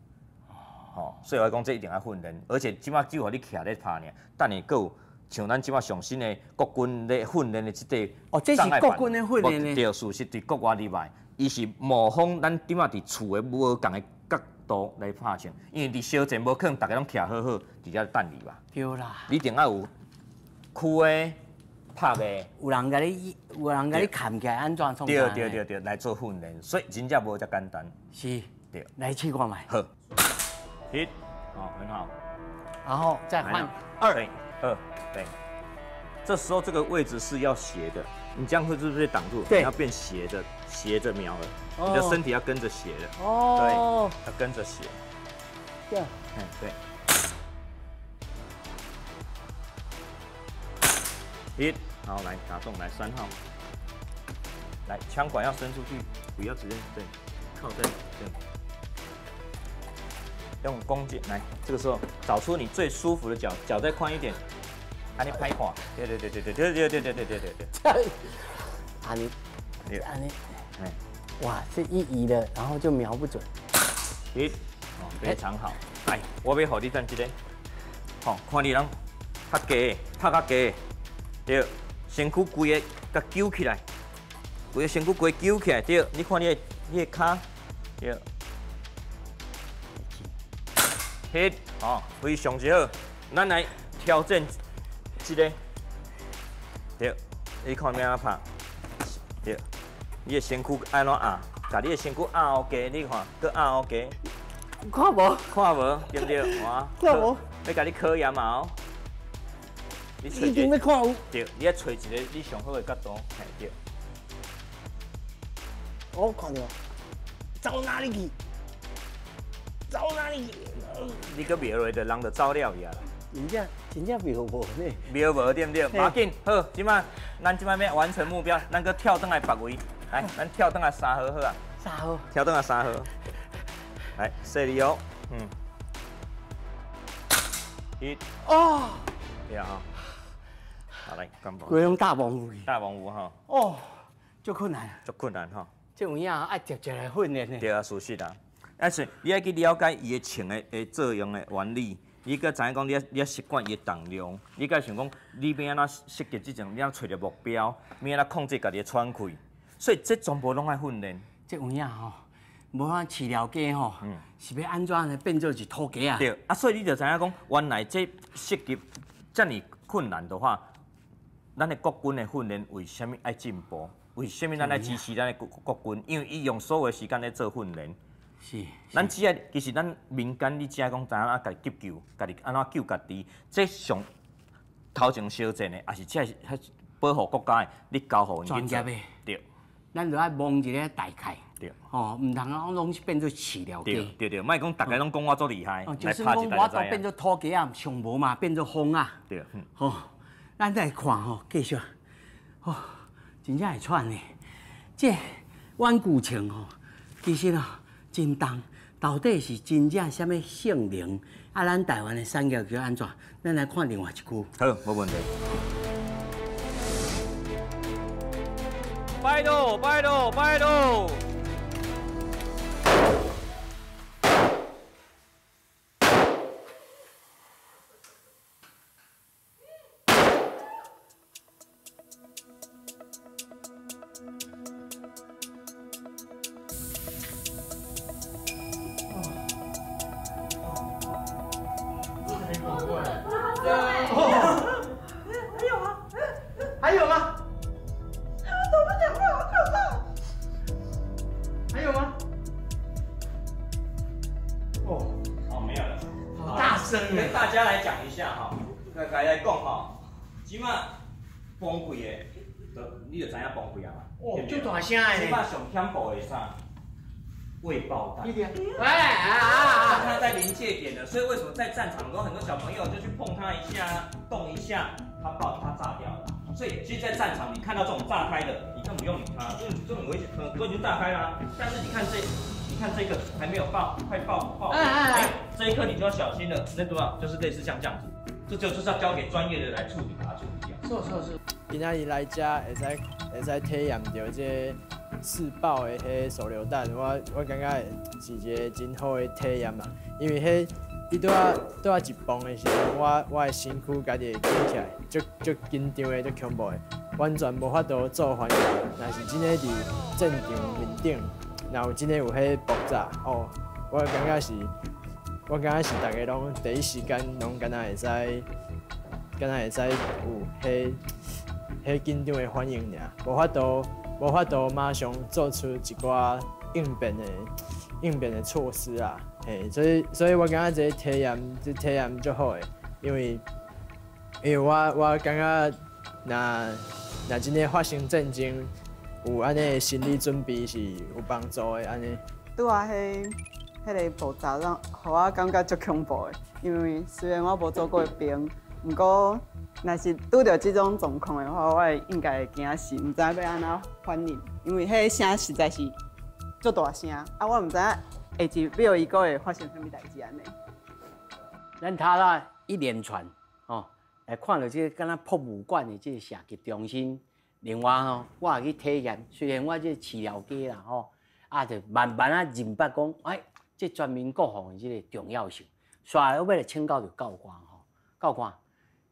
吼，所以我講這一定愛訓練，而且這擺只予你徛咧拍爾，等下閣有像咱這擺上新的國軍咧訓練的這個哦，這是國軍的訓練的。對，事實佇國外以外，伊是模仿咱這擺佇厝的無仝的角度來拍槍，因為佇小戰無可能逐家攏徛好好佇遐等你吧。對啦。你一定愛有區的拍的，有人共你，有人共你崁起來，按怎創？對對對對，來做訓練，所以真正無遮簡單。是。對。來試看覓。好。一，哦，很好。然後再換二。二，對，這時候這個位置是要斜的，你這樣會是不是擋住？對，你要變斜的，斜着瞄了，你的身體要跟着斜的。哦，對，要跟着斜。對，嗯，對。一，好，來打中，來3號，來槍管要伸出去，不要直接對，靠在對。用弓箭來，這個時候找出你最舒服的腳，腳再寬一點，按呢拍看，對對對對對對對對對對對對。按呢，按呢，哇，這一移了，然後就瞄不準。一，哦，非常好。來，我欲予你等這個，好，看你人較低，拍較低，對，身軀規个共揪起來，規个身軀規揪起來，對，你看你的你的跤，對。翕，哦，非常之好。咱來挑戰這個，對，你看欲按怎拍？對，你的身軀按怎壓？共你的身軀壓予低，你看，閣壓予低。看無？看無，對毋對？哇！看無？欲共你考驗嘛？哦，你一定欲看有。對，你愛揣一個你上好的角度，嘿，對。我看著，走哪裡去？走哪裡去？你閣瞄落，就人就走了去啊！真正真正瞄無呢？瞄無對毋對？無要緊，好，這擺咱這擺欲完成目標，咱閣跳轉來別位，來，咱跳轉來3號好啊。3號。跳轉來3號。來，細膩哦，嗯。一。哦。對啊吼。好來，乾杯。規攏大王有去。大王有吼。哦，足困難。足困難吼。這有影愛直接來訓練的。對啊，事實啊。啊是，你愛去了解伊的槍的的作用的原理，你閣知影講，你愛習慣伊的重量，你閣想講，你欲按怎設計這種，你按怎揣著目標，欲按怎控制家己的喘氣，所以這全部攏愛訓練。這有影吼，無法飼料雞吼，是欲按怎來變做是土雞啊？對，啊，所以你就知影講，原來這設計遮爾困難的話，咱的國軍的訓練為啥物愛進步？為啥物咱愛支持咱的國軍？因為伊用所有的時間咧做訓練。是，咱只愛其實咱民間，你只愛講知影按怎家己急救，家己按怎救家己，這上頭前相戰的，也是這是保護國家的，你交予𪜶去做。專業的。對。咱就愛摸一个大概。對。吼，毋通講攏是變做飼料雞。對對對，莫講逐家攏講我足厲害，就算講我都變做土雞仔，上無嘛變做風仔。對。吼，咱再來看吼，繼續，吼，真正會喘呢。這玩具槍吼，其實啊。真重，到底是真正啥物性能？啊，咱台灣的產業叫按怎？咱來看另外一句。好，無問題。拜囉，拜囉，拜囉。還有嗎？他們都不講話，好可怕！還有嗎？哦，哦，沒有了。好大聲！跟大家來講一下哈，大家來講哈，這馬崩潰的，你就知影崩潰啊嘛？哦，足大聲的。這馬上恐怖的啥？未爆彈。哎啊啊！它在臨界點的，所以為什麼在戰場中很多小朋友就去碰它一下，動一下，它爆，它炸掉了。所以，其實，在戰場你看到這種炸開的，你根本不用理它，這種危險，都已經炸開了。但是你看這，你看這個還沒有爆，快爆爆！哎，這一顆你就要小心了。那多少？就是類似像這樣子，這就是要交給專業的來處理，把它處理掉。是是是。今仔日來遮會使體驗著這試爆的彼手榴彈，我感覺是一个真好的體驗啦。因為彼伊拄仔拄仔一蹦的時陣，我的身軀家己會緊起來，足足緊張的，足恐怖的，完全無法度做反應。若是真的佇戰場面頂，若有真的有彼爆炸，哦，我感覺是逐个攏第一時間攏敢若會使，敢若會使有彼緊張的反應爾，無法度馬上做出一寡應變的措施啊，嘿，所以我感覺這個體驗足好的，因為我感覺若真的發生戰爭，有按呢的心理準備是有幫助的，按呢。拄仔彼個爆炸讓予我感覺足恐怖的，因為雖然我無做過兵，毋過若是拄著這種狀況的話，我會應該會驚死，毋知影欲按怎反應，因為彼個聲實在是足大聲，啊，我毋知影下一秒伊閣會發生啥物代誌按呢。咱頭仔一連串吼，來看著這個敢若博物館的這個射擊中心，另外吼，我也去體驗，雖然我這個飼料雞啦吼，啊，就慢慢仔認捌講，哎，這全民國防的這個重要性。煞來我欲來請教著教官吼，教官，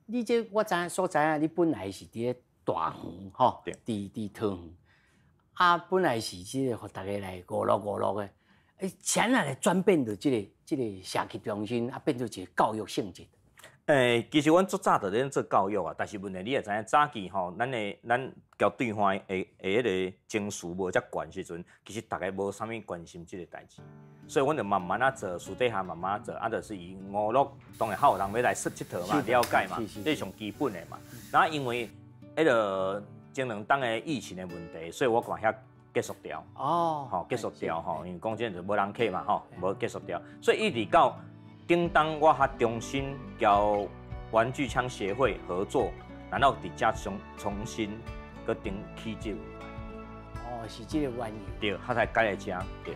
你這我知影所知影，你本來是佇咧大園吼，佇桃園，啊，本來是這個予大家來娛樂娛樂的，欸，啥人來轉變著這個射擊中心，啊，變做一個教育性質？欸，其實阮足早就咧做教育啊，但是問題你也知影，早期吼，咱共對岸的彼个情緒無遮懸時陣，其實逐家無啥物關心這个代誌，所以阮就慢慢仔做，私底下慢慢仔做，啊，就是以娛樂，當然較有人欲來𨑨迌嘛，了解嘛，這是上基本的嘛。然後因為彼个前兩冬的疫情的問題，所以我共遐結束掉。哦，吼，結束掉吼，因為講真就無人客嘛，吼，無結束掉，所以一直到頂冬我較重新佮玩具槍協會合作，然後佇遮重新閣重起這個。哦，是這個原因。對，較才改來遮。對。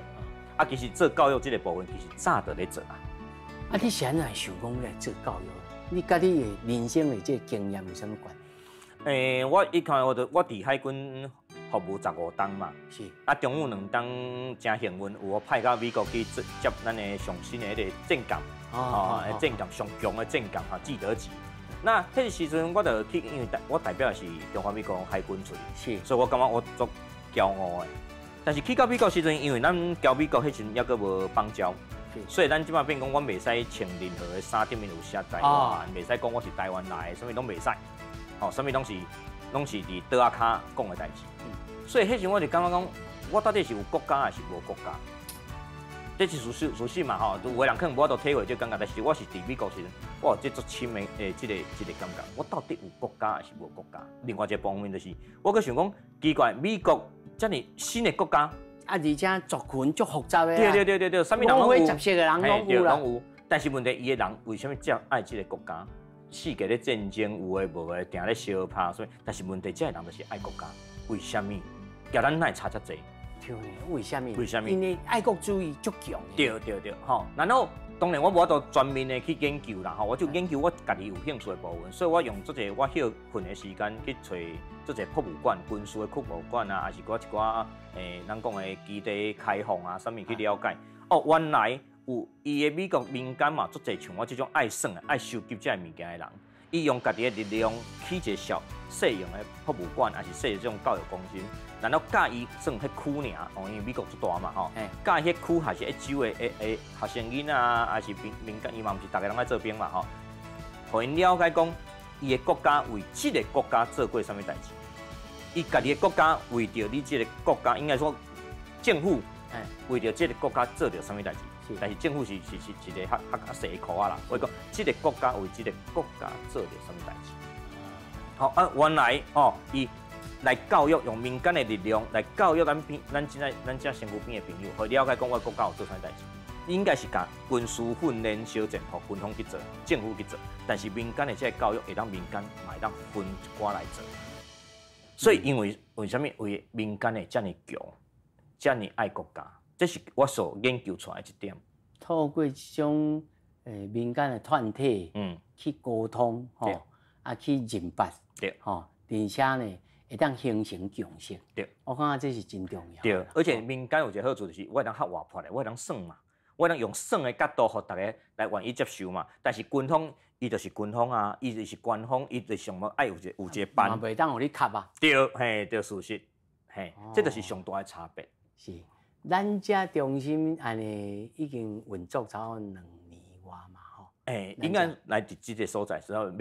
啊，其實做教育這個部分，其實早就咧做啊。啊，你是按怎會想講來做教育？你佮你的人生的這個經驗有啥物關係？欸，我一開我就我佇海軍服務15冬嘛，啊，中有兩冬誠幸運，有予派到美國去接咱的上新的彼个戰艦，哦，戰艦上強的戰艦哈，紀德級。那彼个時陣我就去，因為我代表的是中華民國海軍出去，所以我感覺我足驕傲的。但是去到美國時陣，因為咱交美國彼陣猶閣無邦交，所以咱這擺變講，阮袂使穿任何的衫頂面有寫台灣，袂使講我是台灣來的，啥物攏袂使，吼，啥物攏是佇桌仔跤講的代誌。所以彼時我就感覺講，我到底是有國家還是無國家？這是事實嘛吼，有的人可能無法度體會這個感覺，但是我是佇美國時陣，我有這足深的這個感覺，我到底有國家還是無國家？另外一個方面就是，我閣想講，奇怪，美國遮爾新的國家，啊，而且族群足複雜的，對對對對對，啥物人攏有，五花十色的人攏有啦。攏有。但是問題，伊的人為啥物遮愛這個國家？世界咧戰爭有的無的，定咧相拍，所以，但是問題，這个人就是愛國家，為啥物？共咱哪會差遮濟？對呢，為啥物？為啥物？因為愛國主義足強。對對對，吼。然後當然我無法度全面的去研究啦，吼，我就研究我家己有興趣的部分，所以我用足濟我歇睏的時間去揣足濟博物館、軍事的博物館啊，還是閣一寡咱講的基地開放啊，啥物去了解。哦，原來有伊的美國民間嘛，足濟像我這種愛耍的、愛收集這个物件的人，伊用家己的力量起一个小細型的博物館，還是細這種教育中心，然後教伊算彼區爾，哦，因為美國足大嘛，吼，教彼區還是彼州的學生囡仔啊，還是民間，伊嘛毋是逐个攏愛做兵嘛，吼，予𪜶了解講，伊的國家為這个國家做過啥物代誌，伊家己的國家為著你這個國家，應該說政府為著這个國家做著啥物代誌。但是政府是一个較細的箍仔啦。我講，這个國家為這个國家做著啥物代誌？好啊，原來哦，伊來教育，用民間的力量來教育咱邊咱這咱這身軀邊的朋友，去了解講我國家有做啥物代誌。應該是共軍事訓練小戰予軍方去做，政府去做，但是民間的這個教育會當民間嘛會當分一寡來做。所以因為為啥物為民間的遮爾強，遮爾愛國家，這是我所研究出來的一點。透過這種民間的團體，去溝通，吼，啊去認捌，吼，而且呢會當形成共識。我感覺這是真重要。對，而且民間有一個好處就是，我會當較活潑的，我會當耍嘛，我通用耍的角度，予逐家來願意接受嘛。但是軍方，伊就是軍方啊，伊就是官方，伊就想欲愛有一個班。嘛袂當予你卡啊。對，嘿，對，事實，嘿，這就是上大的差別。是，咱遮中心按呢已經運作差不多2年外嘛，吼。欸，應該來佇這個所在，時候欲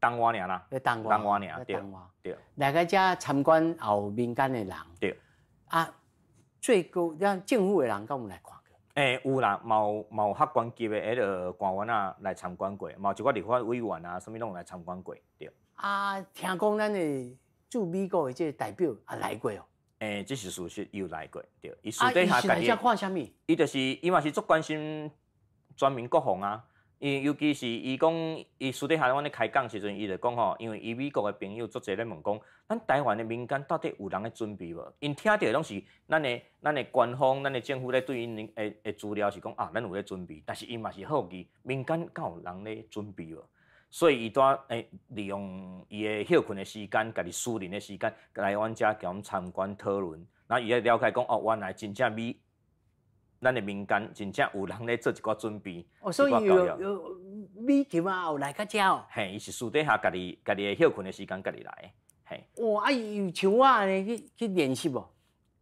東外爾啦，東外爾，對，對。來到遮參觀也有民間的人，啊，最高咱政府的人敢有來看過？欸，有啦，嘛有較懸級的彼个官員啊來參觀過，嘛有一寡立法委員啊，啥物攏有來參觀過，對。啊，聽講咱的駐美國的這個代表也來過哦。欸，這是事實，伊有來過，對。伊私底下家己看啥物？伊就是伊嘛是足關心全民國防啊。因尤其是伊講，伊私底下阮咧開講時陣，伊就講吼，因為伊美國的朋友足濟咧問講，咱台灣的民間到底有人咧準備無？𪜶聽著攏是咱的官方、咱的政府咧對𪜶的資料是講啊，咱有咧準備，但是𪜶嘛是好奇，民間敢有人咧準備無？所以伊拄利用伊的歇睏的時間，家己私人的時間來阮遮共阮參觀討論，然後伊才了解講哦，原來真正咱的民間真正有人咧做一寡準備。哦，所以有美琴啊，有來較遮哦。嘿，伊是私底下家己的歇睏的時間，家己來。嘿。哇，啊，伊有像我按呢去練習無？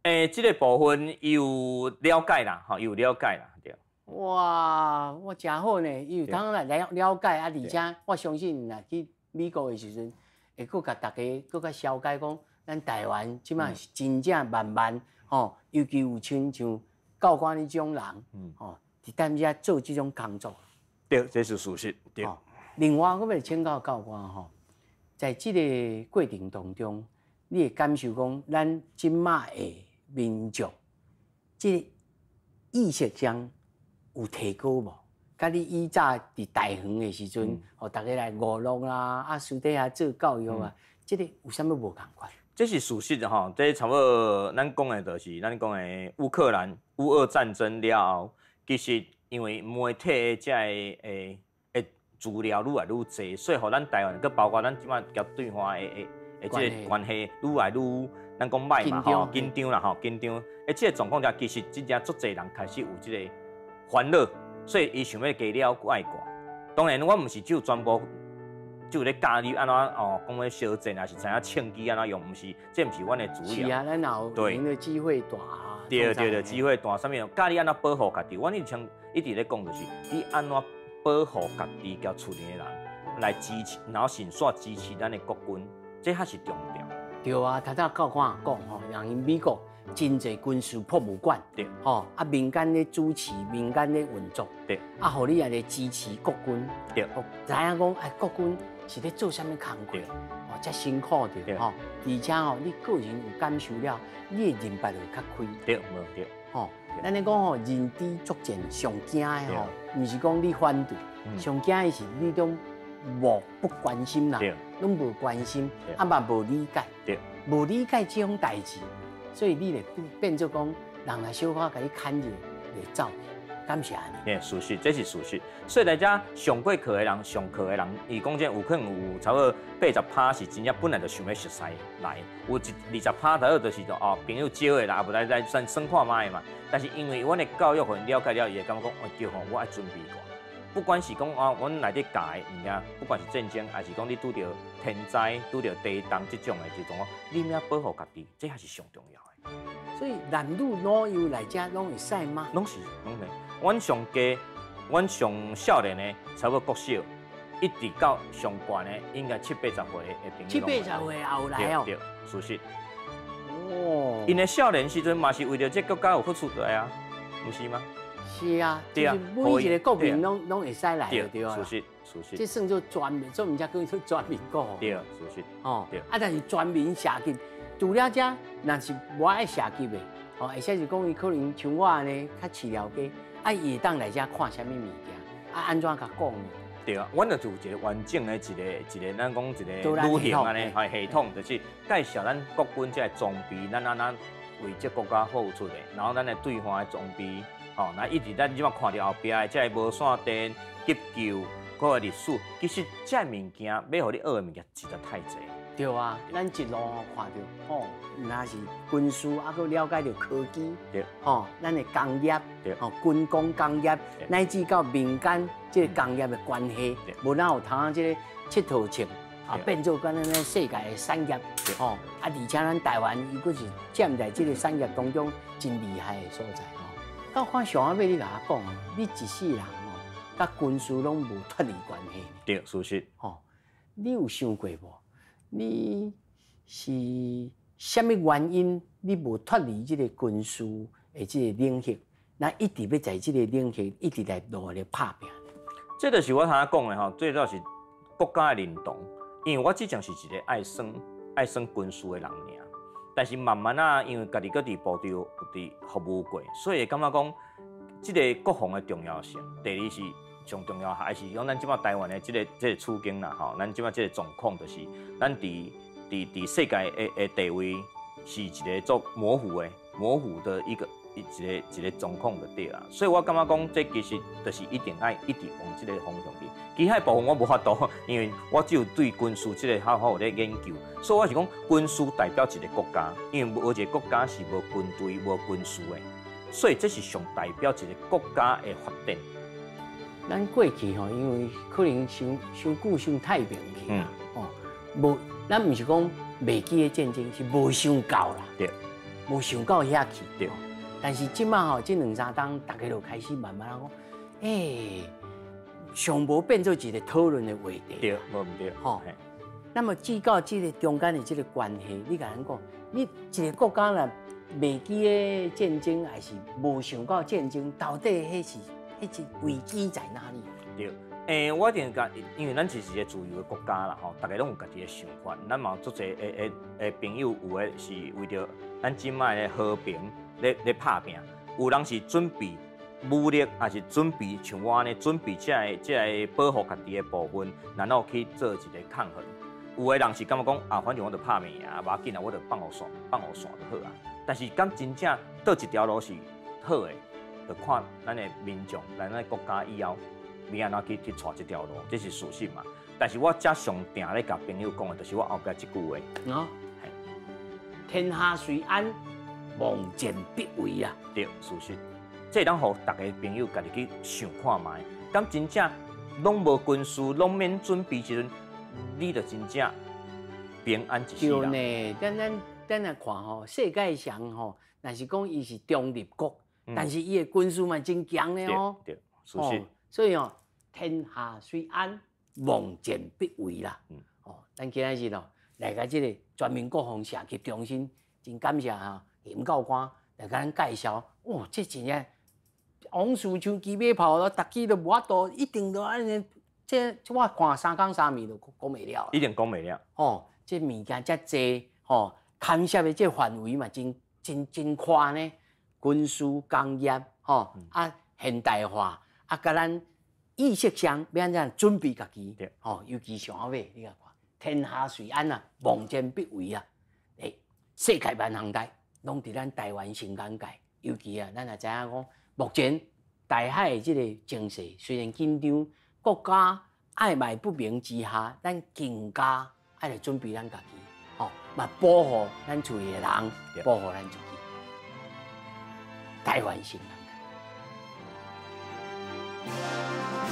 欸，這個部分伊有了解啦，吼，伊有了解啦，對。哇，我誠好呢，伊有通來了了解啊，而且我相信若去美國的時陣，會閣共大家閣較紹解講，咱台灣這擺是真正慢慢吼，尤其有親像教官呢種人，吼，佇踮遮做這種工作。對，這是事實。對。另外，我欲請教教官吼，在這個過程當中，你會感受講，咱這擺的民眾，這個意識上有提高無？佮你以早佇大園的時陣，予大家來娛樂啦，啊，私底下做教育啊，這個有啥物無仝款？這是事實吼，這差不多咱講的就是咱講的烏克蘭烏俄戰爭了後，其實因為媒體的這個的資料愈來愈濟，所以予咱台灣，閣包括咱這擺佮對岸的這個關係愈來愈，咱講歹嘛吼，緊張啦吼，緊張。欸，這個狀況下，其實真正足濟人開始有這個煩惱，所以伊想欲加了解過。當然，我毋是只有全部。就咧教你按怎哦，講咧相戰，還是知影槍支按怎用，毋是，這毋是阮的主要。是啊，咱有閒的機會大啊。對對對，機會大，啥物教你按怎保護家己。阮以前一直咧講，就是你按怎保護家己，佮厝裡的人來支持，然後順紲支持咱的國軍，這才是重要。對啊，頭拄教官講吼，像𪜶美國真濟軍事博物館，吼啊，民間咧主持，民間咧運作，啊，予你也來支持國軍，知影講哎，國軍是咧做啥物工課，哦，遮辛苦著吼，而且吼，你個人有感受了，你的認識會較開，對，無對，吼，咱咧講吼，認知作戰上驚的吼，毋是講你反對，上驚的是你攏無不關心啦，攏無關心，啊嘛無理解，無理解這種代誌，所以你會變做講，人來小可共你牽著，會走去。感謝你。嘿，事實，這是事實。所以來遮上過課的人，上課的人，伊講這有可能有差不多80%是真正本來就想欲熟似來，有20%左右就是哦朋友招的啦，啊無來來算算看覓嘛。但是因為阮的教育予𪜶了解了，伊會感覺講，哦對吼，我愛準備過。不管是講啊，阮內底教的物件，不管是戰爭，還是講你拄著天災、拄著地動這種的這種，你欲保護家己，這還是上重要的。所以男女老幼來遮攏會使嗎？攏是，攏是。阮上低，阮上少年的，差不多國小，一直到上懸的，應該七八十歲的朋友。七八十歲也有來哦。對，事實。哦。𪜶的少年時陣嘛是為著這國家有付出的啊，毋是嗎？是啊，就是每一個國民攏會使來的，對啊。事實，事實。這算做全民，做毋才叫做全民國防。對，事實。哦，對。啊，但是全民射擊，除了這，若是無愛射擊的，哦，或者是講伊可能像我按呢較飼料雞，啊，伊會當來遮看啥物物件，啊，按怎共講呢？對啊，阮就有一個完整的一個一個，咱講一個旅行按呢，系統，就是介紹咱國軍這個裝備，咱按怎為這國家付出的，然後咱的對岸的裝備。吼，那一直咱這擺看著後壁的這個無線電急救，閣個歷史，其實這個物件欲予你學的物件實在太濟。對啊，咱一路吼看著吼，若是軍事，啊，閣了解著科技，吼，咱的工業，吼，軍工工業，乃至到民間這个工業的關係，無哪有通這个佚佗銃啊，變做敢若咱世界的產業，吼，啊，而且咱台灣伊閣是佔在這个產業當中真厲害的所在吼。到看上仔尾你共我講，你一世人吼，佮軍事攏無脫離關係。對，事實。吼，你有想過無？你是啥物原因？你無脫離這个軍事的這个領域，那一直欲在這个領域一直來努力拍拚。這就是我頭先講的吼，最主要是國家的認同。因為我之前是一個愛耍愛耍軍事的人爾，但是慢慢啊，因為家己閣佇部隊有佇服務過，所以會感覺講這个國防的重要性。第二是上重要，還是講咱這擺台灣的這个處境啦，吼，咱這擺這个狀況就是咱佇世界的地位是一个足模糊的一个狀況就對啊。所以我感覺講這其實就是一定愛一直往這个方向去。其他部分我無法度，因為我只有對軍事這个較好有咧研究，所以我是講軍事代表一個國家，因為無一個國家是無軍隊、無軍事的，所以這是上代表一個國家的發展。咱過去吼，因為可能傷傷久傷太平去啦，吼，無，咱毋是講袂記得戰爭，是無想到啦，無想到遐去。但是這擺吼，這兩三冬，大家就開始慢慢講，欸，上無變做一個討論的話題。對，無毋對。吼，那麼至到這个中間的這个關係，你共咱講，你一个國家若袂記得戰爭，還是無想到戰爭，到底彼是危機在哪裡？對，欸，我一定共，因為咱是一个自由的國家啦，吼，大家攏有家己的想法。咱嘛有足濟的朋友，有的是為著咱這擺的和平咧拍拚，有人是準備武力，抑是準備像我按呢準備這个保護家己的部分，然後去做一个抗衡。有的人是感覺講啊，反正我就拍袂贏，無要緊啊，我就放予線，放予線就好啊。但是敢真正佗一條路是好的，就看咱的民眾，咱的國家以後欲按怎去帶這條路，這是事實嘛。但是我遮上定咧共朋友講的，就是我後壁這句話。哦，天下雖安，忘戰必危啊。對，事實。這當予逐个朋友家己去想看覓，敢真正攏無軍事，攏免準備時陣，你就真正平安一世人。對呢，咱來看吼，世界上吼，若是講伊是中立國，但是伊的軍事嘛真強的哦。對，事實。所以哦，天下雖安，忘戰必危啦。哦，咱今仔日哦，來到這个全民國防射擊中心，真感謝哈嚴教官來共咱介紹。哦，這真正往事像機馬炮咯，逐句都無法度，一定都按呢。這我看三工三暝都講袂了。一定講袂了。哦，這物件遮濟，吼，牽涉的這範圍嘛，真真真寬呢。軍事工業，吼，啊，現代化，啊，佮咱意識上欲按怎準備家己，吼，尤其上仔尾，你共看，天下雖安啊，忘戰必危啊。欸，世界萬項代攏佇咱台灣新港界，尤其啊，咱也知影講，目前台海的這个情勢雖然緊張，國家曖昧不明之下，咱更加愛來準備咱家己，吼，嘛保護咱厝裡的人，保護咱自己。台灣新港界。